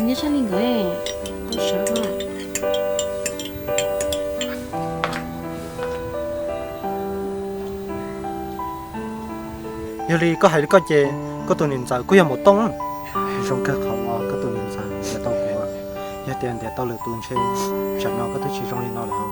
Nyab Tshaj Li nkawd, koj sawv. Yog li koj hais li koj ces koj tus niam ntxawm kuj yog maum tooj. Zoo kawg qhov uas koj tus niam ntxawm ntiav tau kuv. Yog tias ntiav tau lwm tus ntshe tsam no koj twb tsis zoo li no lawm.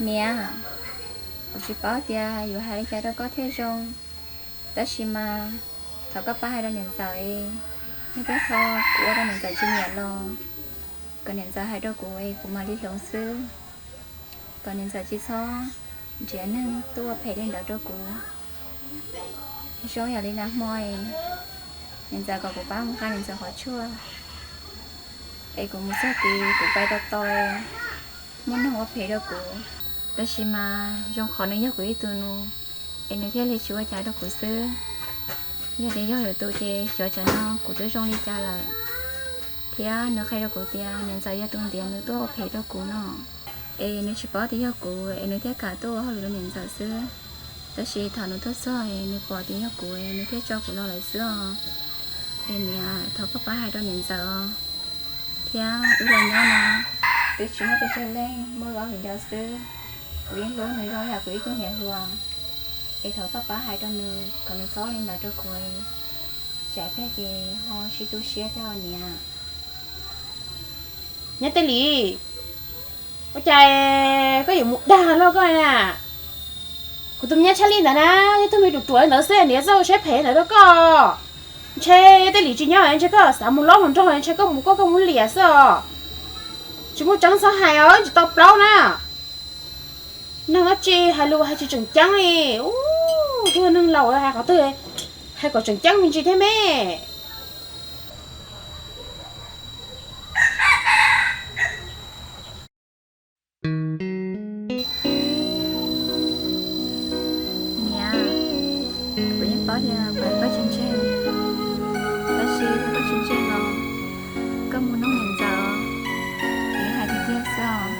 Niam, kuv tsis paub tias yuav hais li cas rau koj thiaj zoo, tab sis mas thov koj pab hais rau niam ntxawm, yog tias thaum kuv ua rau niam ntxawm tsis nyiam los kom niam ntxawm hais rau kuv es kuv mam li hloov xwb. Kom niam ntxawm tsis txhob nrhiav neeg tuaj ua phem li ntawd rau kuv. Zoo yam li nag hmo es niam ntxawm kom kuv pab mus nqa niam ntxawm qhov tshuaj, es kuv mus txog tid kuv pais tau tau, muaj neeg ua phem rau kuv. Tab sis mas zoo qhov nws yog kuv ib tug nus, es nws thiaj li tsis ua cas rau kuv xwb. Yog tias yog lwm tus ces xyov tsam no kuv twb zoo li cas lawm. Thiab nws qhia rau kuv tias niam ntxawm yog tus ntiav nws tuaj ua phem rau kuv no, es nws tsis paub tias yog kuv es nws thiaj kam tuaj ua hauj lwm rau niam ntxawm xwb. Tab sis thaum nws tuaj txog es nws pom tias yog kuv es nws thiaj tso kuv los lawm xwb os. Es niam, thov koj pab hais rau niam ntxawm os, thiab wb los nyob no twb tsis muaj pes tsawg leej, muaj ob viv ncaus xwb. Kuv yeej hlub nws zoo yam kuv ib tug niam hluas, es thov koj pab hais rau nws kom nws txhob li ntawd rau kuv, tsam peg ces ho sib tu siab thiab niam. Nyab Tej Lis, ua cas koj yuav mus dag luaj koj na? Kuv tus me nyab Tshaj Li ntawd na, yog tug me ruam ruam li ntawd xwb niam txawj ua siab phem ntawd rau koj. Ntshe Tej Lis tsis nyob ntshe koj xav mus lob mus nrog ntshe koj mus koj koj mus liam xwb os. Tsis muaj tseeb txhob hais os, tsis tau plaub na. Neeg dab tsi hais lus hais tsis tseem ceeb li. Ub, tug neeg laus hais qhov twg hais kom tseem ceeb me ntsis thiab me. Niam, kuv yeej paub tias kuv hais koj tsis ntseeg, tab sis koj tsis ntseeg los koj mus nug niam ntxawm, kuv yeej hais tiag tiag xwb os.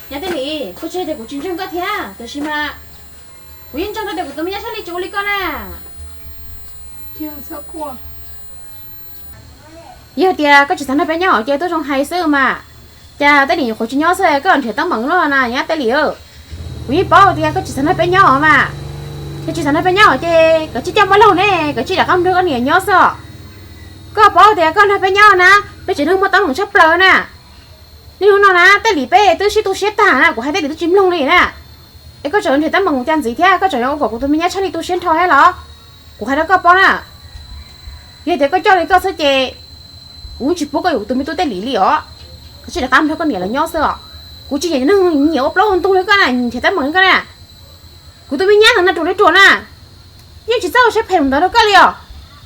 Nyab Tej Lis, kuv tsis hais tias kuv tsis ntseeg koj thiab, tab sis mas kuv yeej ntseeg tau tias kuv tus me nyab Tshaj Li tsis ua li koj na. Yog tias koj tsis xav nrog peb nyob ces tuaj zoo hais xwb mas. Cas Tej Lis nyuam qhuav tsis nyob xwb koj nrhiav teeb meem luaj na nyab Tej Lis. Kuv yeej paub tias koj tsis xav nrog peb nyob mas. Yog tsis xav nrog peb nyob ces koj cia li coj Mab Laug ne, koj cia li rov qab nrog koj niam nyob xwb os. Koj paub tias koj nrog peb nyob na, peb tsev neeg muaj teeb meem tshaj plaws na. Niaj hnub no na Tej Lis peb twb sib tu siab tag na, kuv hais Tej Lis twb tsis mloog li na. Es koj tseem nrhiav teeb meem mus cas ntxiv thiab, koj tseem yuav ua kom kuv tus me nyab Tshaj Li tu siab nrho thiab los? Kuv hais rau koj paub na, yog tias koj coj li koj xwb ces kuv tsis pub koj yuav kuv tus me tub Tej Lis li os. Koj cia li rov qab nrog koj niam lawv nyob xwb os. Kuv tsis nyiam neeg nyiam ua plaub ua ntug li koj na, nrhiav teeb meem li koj na. Kuv tus me nyab ntawd na ruam li ruam na, yeej tsis txawj ua siab phem mus ntawd rau koj li os.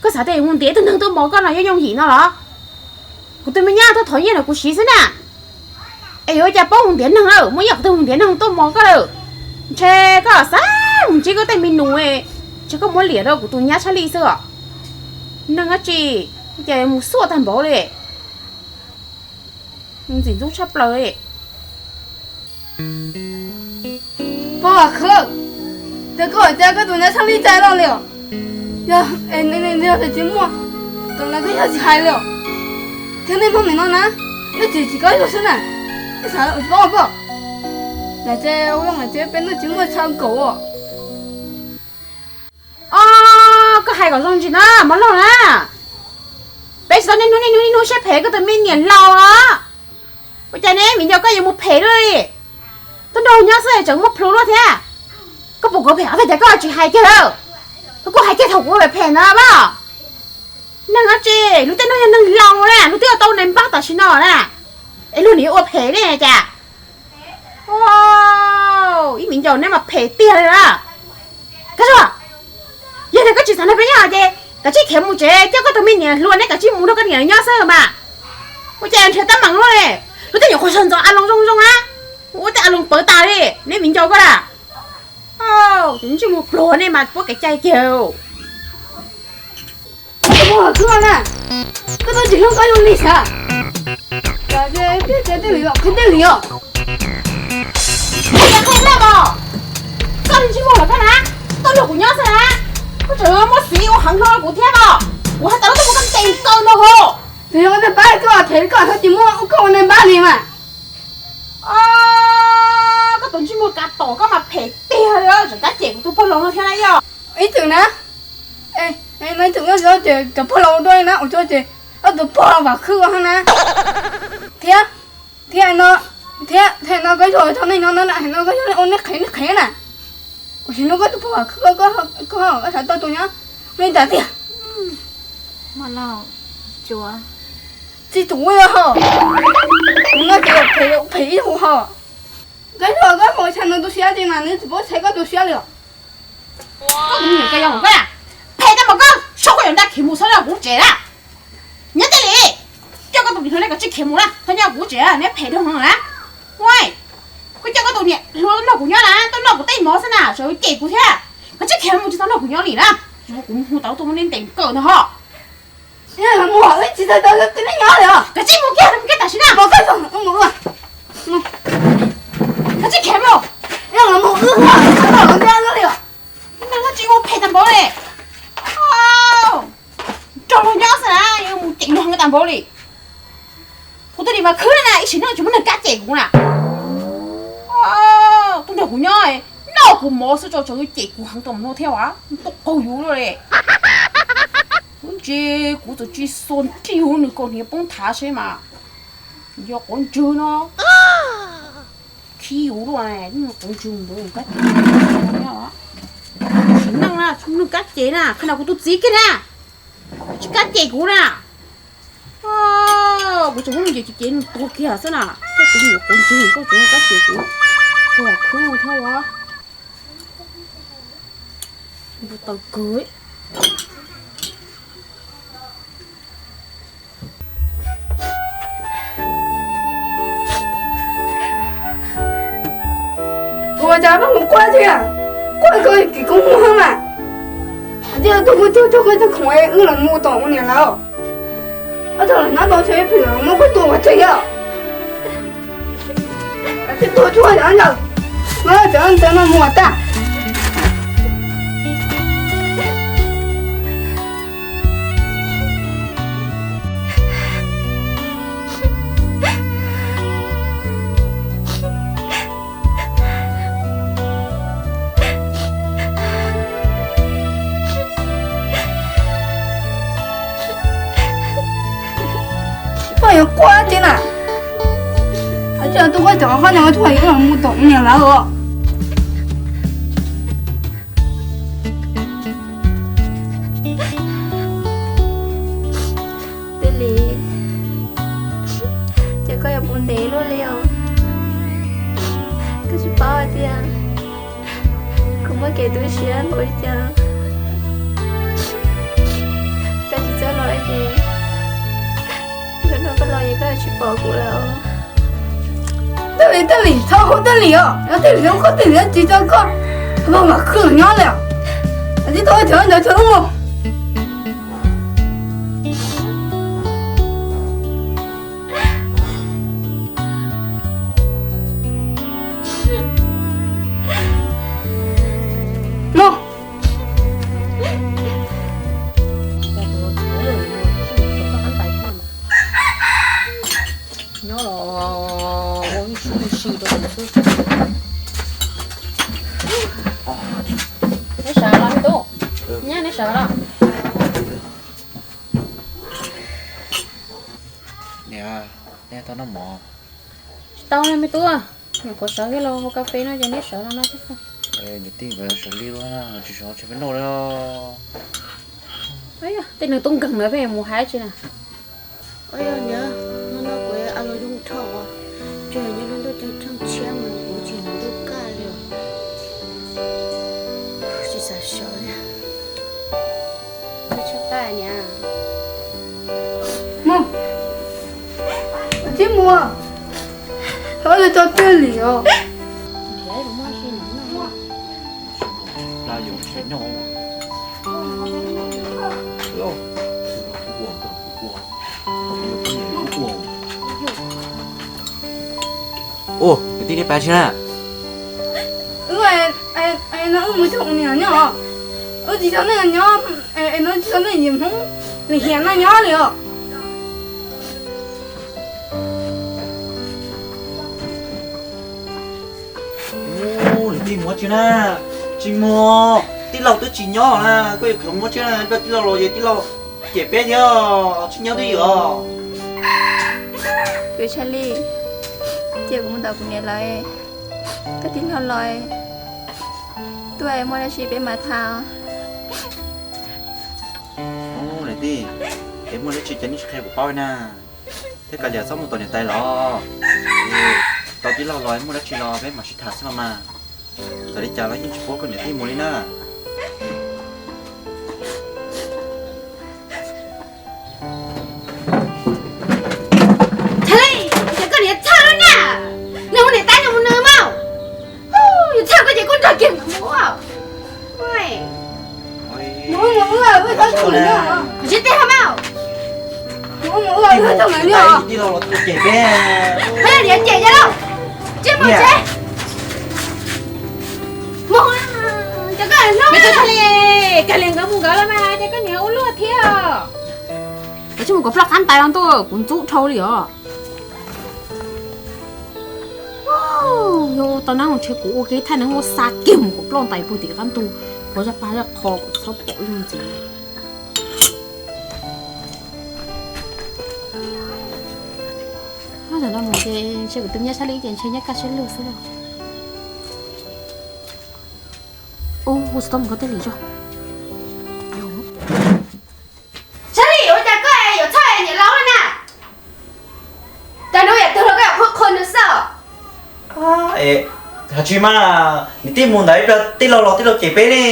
Koj xav tias mus ntiav ib tug neeg tuaj mos koj no yeej yooj yim no los? Kuv tus me nyab tuaj thov nyiaj rau kuv siv xwb na. Es yuav ua cas paub mus ntiav neeg lawm, muaj ib qhov twg mus ntiav neeg tuaj mos koj lawm? Ntshe koj xav mus ntsib koj tej me nus, ntshe koj muab liam rau kuv tus nyab Tshaj Li xwb os. Neeg dab tsi, ua cas mus xuaj tag npaum li. Ntxim ntxub tshaj plaws li. Pog Khwb, cas koj hais tias koj tus nyab Tshaj Li cai loj li os? Yog, yog tias tsis muaj, tus no koj yog tsis hais li os. Thiab nej hnub nim no na, nej tsis tsis koj ib tug xwb na, nej xav ua tsis paub pob. Lam ces ua zoo lam ces peb nej tsis muaj chaw nkaum. Os, koj hais kom zoo ntsis na mov laug na. Peb tsis tau niaj hnub niaj hnub niaj hnub siab phem koj tus me niam laus os. Ua cas ne, viv ncaus koj yuav mus phem luaj li? Tuaj nrog nyob xwb tseem muaj plhus luaj thiab. Koj puas kov phem os, cas koj tsis hais kiag lawm? Koj kuj hais kiag thaum kuv phem ntawd mas. Neeg dab tsi, luag tej no yog neeg laus na, luag twb tau nais npab tam sim no na, es luag nim yuav ua phem ne cas? Ib viv ncaus neb mas phem tiag li na. Koj, yog tias koj tsis xav nrog peb nyob ces kav tsij khiav mus tsev, coj koj tus me niam hluas neb kav tsij mus nrog koj niam nyob xwb mas. Ua cas nrhiav teeb meem luaj li? Luag tej nyuam qhuav sawv ntxov a loos zoo zoo na, ua tej a loos pawv tas li, neb viv ncaus koj na. Ces ntsej muag pluag nej mas puab kev cai kiag. Koj tus pog Vam Khwb na, koj twb tsis hlub koj yug li sav. Cas tej lwm qhib tej lwm os. Qhia qhia koj mas, koj ntsej muag lawm koj na, tuaj nrog kuv nyob xwb na, koj tseem muaj xiv ua heev hlo kuv thiab mas. Kuv hais tau lub tuaj muab koj ntes kaw no ho. Tus yog ua nais npab koj them koj tsis muaj koj ua nais npab li mas. Koj tus ntsej muag kav tom koj mas phem tiag li, tseem kab cem kuv tus pog laus no thiab na yog. Ib txwm na, no ib txwm ces cov pog laus dua li na ua tso ces, koj tus pog Vam Khwb ua na. Thiab, thiab no, thiab no koj yog tau nej no no na, no koj yog ua nej qhev nej qhev na. Kuv sim no koj tus pog Vam Khwb koj xav tau tus nyob li ntawd tiag. Txij tus ua ho, no ces phem ib hu ho. Koj yog koj mus txhais nws tu siab ces mas nws tsis paub txhais koj tu siab li os. Koj tus me nyuam koj yog koj na, phem tag npaum koj, saib koj yuav nrag khiav mus txhob nrog kuv tsev na. Nyob tej li, coj koj tus niam hluas neb kav tsij khiav mus na, txhob nyob kuv tsev, neb phem dhau heev na. Ua, koj coj koj tus niam hluas nrog kuv nyob na, tuaj noj kuv tej mov xwb na, tseem cem kuv thiab. Kav tsij khiav mus tsis txhob nrog kuv nyob li na, tsis pub kuv hu tau tuaj muab neb ntes kaw no ho. Mus tsis tau tau nej nyob li os. Kav tsij mus kiag, mus kiag tam sim na. Kav tsij khiav mus. Neeg dab tsi ua phem tag npaum li. Nrog luag nyob xwb na, yuav mus cem luag heev tag npaum li. Kuv tus niam Vam Khwb na, ib sim neej tsis muaj neeg kab cem kuv na. Tuaj nrog kuv nyob, noj kuv mov xwb tso tseem cem kuv heev tau mus no thiab as, tuaj qaug yus luaj li. Ub, ntshe kuv txawm tsis xuas nrij huv nws kaus hniav poob thav seb mas yog quav ntswg no khib yus luaj, quav ntswg ntawd kab cem. Sim neej na, tsis muaj neeg kab cem na, qhia no kuv tus txiv kiag na, tsis kab cem kuv na. Kuv tseem muab nws cem cem nws tuag kiag xwb na, koj tus me nyuam quav ntswg koj tseem kab cem kuv, tuag khwb thiab as. Npau taws kawg. Ua cas koj mus quaj tiag, quaj koj kis koob muag mas. Hais tias tuaj kuj tuag tuag kuj tuag khoom wb los mus tom ua niam lawv. Ob tug los nyob tau tseg ib pliag muab kuj tua ua tseg yom. Tsis tuag tsuag cov ntawd, muab cov ntawd no muag tag. Koj yuav quaj tsi na. Tsis tuaj quaj cov qhov no tsuas yog mus tom niam lawv os. Tij Lis, ces koj yuav mus ntev luaj li os. Koj tsis paub hais tias kuv muaj kev tu siab npaum li cas. Koj tsis txhob los ces hnub no koj los ces koj yuav tsis pom kuv lawm. Tij Lis, Tij Lis, txhob hu Tij Lis os, yog Tij Lis hu koj Tij Lis tsis tso koj, koj mam khwv nyob li os. Tsis tau cov ntawd tso mus. Mus. Ua ib sub ib si rau kuv xwb. Neb sawv los me tub, neb sawv los. Niam, neb tau noj mov? Tsis tau me tub, nyuam qhuav sawv thiab los hau kas fes no ces neb sawv los no thiab xwb. Niam tij nkawd sawv lig ua tsis sawv tseg peb noj li. Tej neeg tub nkeeg ntawd pheej mus hais tsi na. Ua yog niam, hnub no kuv a los zoo dhau, tsuas yog nyob lub ntuj ceeb tsheej tshiab mus kuv tsis hnov ntuj kaj li os. Tsis xav sawv li. Tsis paj niam. Mus, tib mus, thov li tau tiag li os. Ua, niam tij nej pab tsi na? Wb no wb mus cog kuv niam nyob, wb tsis tau nej nyob, no tsis tau nej yim Hmoob lim hiam no nyob li os. Ua, niam tij mus tsi na? Tsis mus, tij laug twb tsis nyob na, koj yuav khwv mus tsi na, tij laug los ces tij laug cem peb thiab, tsis nyob twb ywm os. Kwv Tshaj Lij, cia kuv mus tos kuv niam lawv, koj tij laug los tuaj muaj dab tsi peb mam tham. Niam tij, es muaj dab tsi ces nej sim qhia kuv paub na, thiab kav liam txhob mus tom niam tais los, tos tij laug los muaj dab tsi los peb mam sib tham xwb los mas. Txawm li cas los yeej tsis pub koj niam tij mus li na. Tshaj Lij, ces koj niam txhawj lawm na, nws hu niam tais nws mus nws mas, yus txhawj koj ces koj nrog kiag mus. Tsis tej hauj mas, tij laug los cem peb, niam cem yog lauj, tsis mus tsev. Mus, cov koj hnub, kag li nkawd mus nkawd los mas ces koj niam ua luaj thiab. Koj tsis mus kom ploj qab ntais los ntuj, kuv ntxub dhau li os. Yog tau nab mus ntshe kuv ua kev thaij neeg ua xa kiag mus kom ploj ntais puag tim qab ntug, qhov zaj pag zaj qho kuv txhob pom ib zaug ntxiv. Tam no mus ces ntshe kuv tus me nyab Tshaj Lij ces ntshe nyob kaj siab lug xwb lauj. Ua tsis tau mus koj tej li zog. Tshaj Lij, ua cas koj yuav txhawj niam laus na? Cas hnub yam twg los koj yuav qhuab qhuas nws xwb? Hais tsis mas, niam tij mus ntawd ib pliag tij laug los tij laug cem peb ne.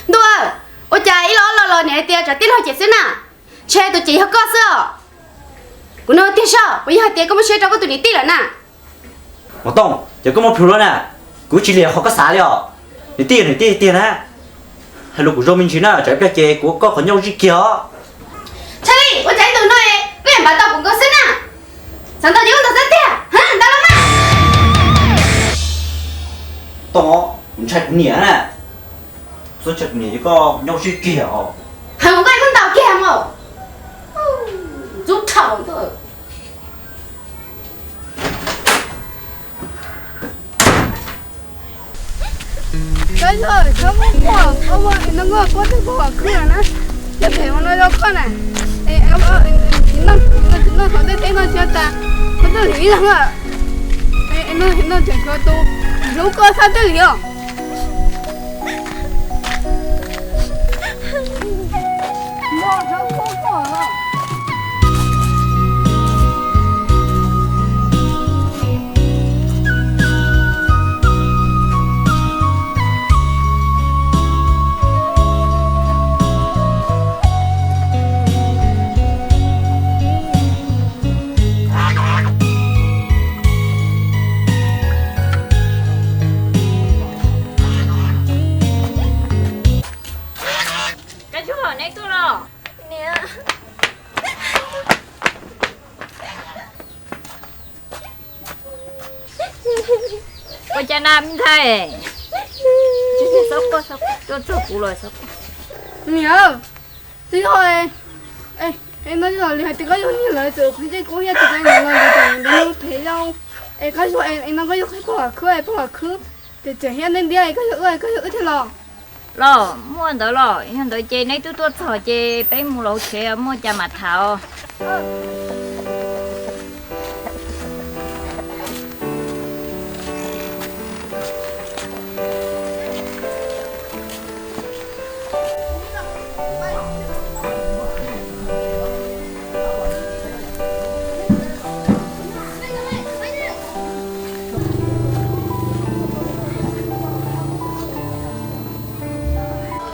Ntuj, ua cas ib los ob los los niam hais tias tsam tij laug cem xwb na, ntshe tus cem yog koj xwb os. Kuv nug tiag soj, puas yog hais tias koj muaj siab rau koj tus niam tij lawm na? Maum Tooj, ces koj muab plhws lawm na, kuv tsis liam qhov koj xav li os. Niam tij, niam tij tiag na, hais lus kuv zoo me ntsis na, tsam ib pliag ces kuv ua koj qhov ncauj zij kiag os. Tshaj Lij, ua cas ib ntus no koj yeej npam tau kuv nkaus xwb na, xav ntau ces koj ntau xwb tiag, ntau los mas. Tooj, kuv ntshai kuv niam na, kuv ntshai kuv niam ces koj ncauj zij kiag os. Hais mus koj kuj ntau kiag mas, ntxub dhau. Koj yog txhob muaj muaj, koj muaj no muaj koj tej kuv vam khwb na, tej phem ua no rau koj na. Tsis noj, tsis noj qhov tej teb no tsis tas, koj twb lim ib leeg, no tseem tshuav tus hlub koj tshaj twj ywm os. Koj tsuag neb tuaj los. Niam. Ua cas na me ntxhais? Txhob quaj, tuaj txog kuv los txhob quaj. Niam, twb yog, Es no yog li hais tias koj yog niag lawv txawm qhov ntsej kub thiab tsis tau mus los ntawd ces nws phem lauj. Es koj yog es no koj yog qhia pog Vam Khwb es pog Vam Khwb ces tseem thiab ntiab ntiab es koj yog wb koj yog wb thiab los? Los muaj ntawd los, yog ntawd ces neb twb tuaj txog ces peb mus lawm tsev, muaj cas mam tham os.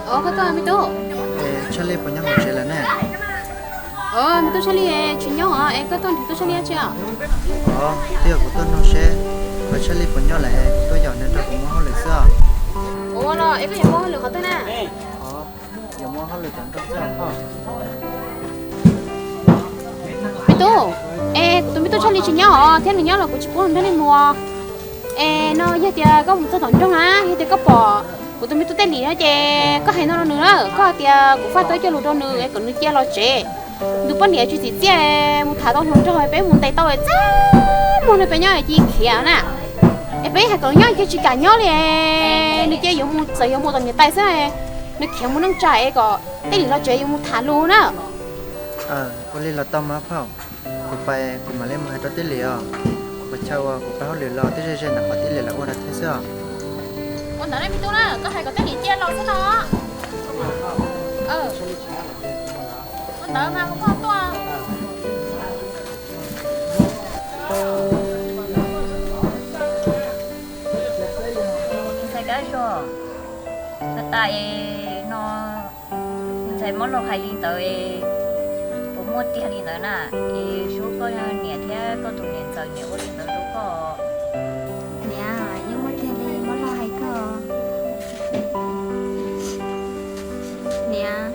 Os, koj tuaj me tub. Tshaj Lij puas nyob hauv tsev lawm ne? Os, me tub Tshaj Lij tsis nyob os, es koj tuaj nrhiav tub Tshaj Lij dab tsi os? Os, twb yog kuv tuaj nug seb Tshaj Lij puas nyob lawm, tuaj yaum nws nrog kuv muaj hauj lwm xwb os. Ua los es koj yuav muaj hauj lwm qhov twg na? Yuav muaj hauj lwm tom nrog xwb os. Me tub, es kuv tus me tub Tshaj Lij tsis nyob os, thiab nws nyob los kuv tsis pub nrog nej mus. Es no yog tias koj mus txog tom nroog na, yog tias koj pom kuv tus me tub Tej Lim no ces koj hais no rau nws na, koj hais tias kuv faj tau ib co lus rau nws es kom nws cia los tsev. Nws poj niam tsis txim txiaj, mus tham tau hluas nraug peb mus ntes tau txaj muag nws pem nyob cia khiav na. Es peb hais kom nws nyob ces tsis kam nyob li, nws cia yuav mus txawm yuav mus tom niam tais xwb, nws khiav mus neej tsa es kom Tej Lim los tsev yuav mus tham lus na. Ua li los tau mas phauj, kuv pais kuv mam li mus hais rau Tej Lim os. Kuv pais chaw uas kuv pais hauj lwm los twb ze ze ntawm qhov Tej Lim lawv ua lawm thiab xwb os. Ua ntawd na me tub na, koj hais kom Tej Lim cia los xwb no. Ua ntawd mas kuv koj tuaj. Ntxhais Kab Zog, tas tas es no ntxhais Mob Laug hais li ntawd es puas muaj tiag li ntawd na? Es Sub koj niam thiab koj tus niam ntxawm niam ua li ntawd rau koj? Niam, yeej muaj tiag li Mob Laug hais koj. Niam,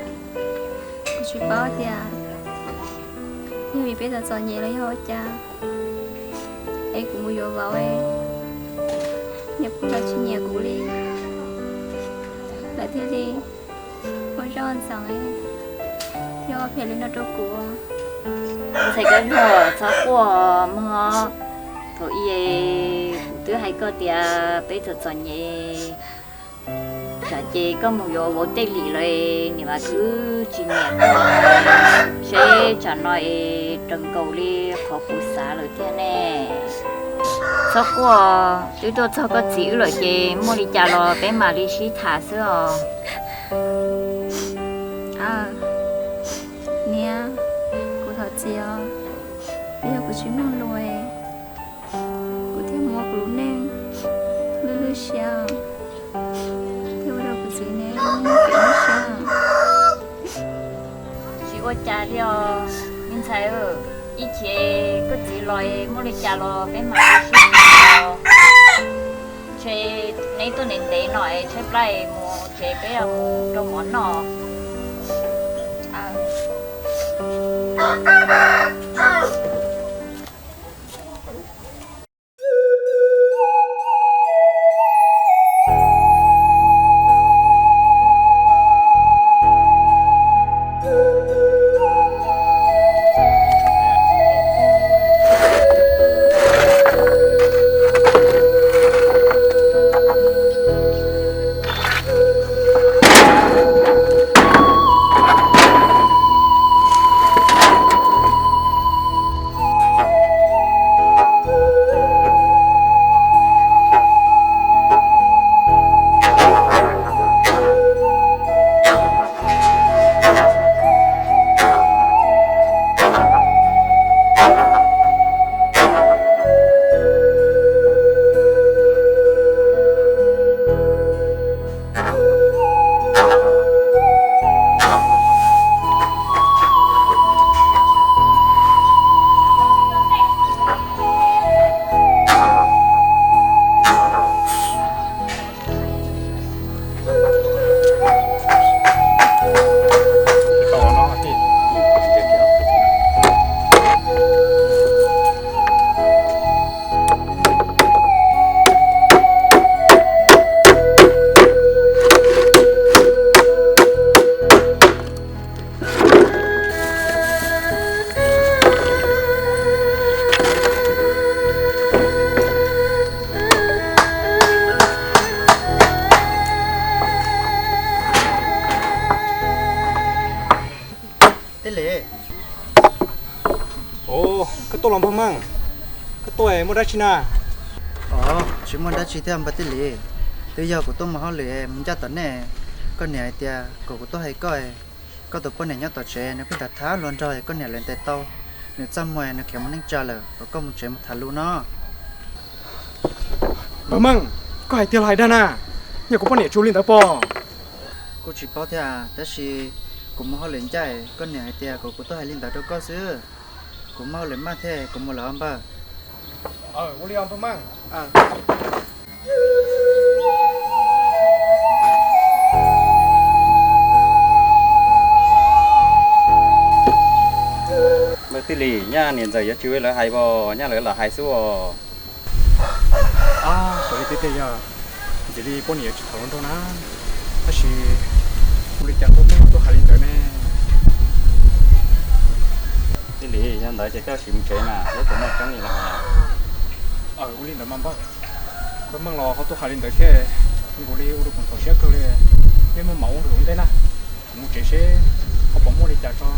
kuv tsis paub tias yog vim peb txom txom nyem los yog ua cas es kuv mus yuav vauv, niam pog lawv tsis nyiam kuv li, lawv thiaj li ua zoj ntxeev thiab ua phem li no rau kuv. Ntxhais Kab Zog, txhob quaj mog. Thaum ub kuv twb hais koj tias peb txom txom nyem, tsam ces koj mus yuav vauv Tej Lim lawm niam mas twb tsis nyiam koj, seb tsam no es raws nkaus li qhov kuv xav lawm tiag ne. Txhob quaj, twb tuaj txog koj txiv wb lawm ces muaj li cas los peb mam li sib tham xwb os. Niam, kuv thov txim os, twb yog kuv tsis mloog lus, kuv thiaj mus ua kuv lub neej lwj lwj siab, thiaj ua rau kuv txiv ne muaj kev nyuaj siab. Tsis ua cas li os me ntxhais, ib chim koj txiv los muaj li cas los peb mam li sib tham. Ntshe neb tuaj ntev ntev no es tshaib plab mus tsev peb mus rau mov noj. Tij Lis. Os, koj tuaj los Npawg Meej? Koj tuaj muaj dab tsi na? Os, tsis muaj dab tsi thiab Npawg Tij Lis. Twb yog kuv tuaj mus hauj lwm mus ncaj tom nej. Koj niam hais tias kom kuv tuaj hais koj, koj tus poj niam nyob tom tsev nws pheej tham tham hluas nraug, koj niam lawv ntes tau, nws txaj muag nws khiav mus neej tsa lawm, kom koj mus tsev mus tham lus no. Npawg Meej, koj hais tiag los hais dag na? Yog kuv poj niam tsis ua li ntawd pob? Kuj tsis paub thiab, tab sis kuv mus hauj lwm ncaj, koj niam hais tias kom kuv tuaj hais li ntawd rau koj xwb. Kuv muaj hauj lwm maj thiab, kuv mus lawm os npawg. Ua li os npawg Meej. Npawg Tij Lis, nyaj niam ntxawm yuav tsis ua li lawv hais pom, nyaj lawv lam hais xwb os. Xyov li tiag tiag yog, ntxim li poj niam yuav tsis tham hluas nraug na, tab sis ua li cas koj tuaj hais li ntawd ne? Tij Lis, yog ntawd ces koj sim mus tsev mas, lub tuam muaj tseeb li los hais. Ua li ntawd mas npawg, npawg Meej los ho tuaj hais li ntawd thiab, nkaus li ua rau kuv ntxhov siab kawg li. Peb muaj mam ua lus ua ntej na, kuv mus tsev seb ho puas muaj li cas tso.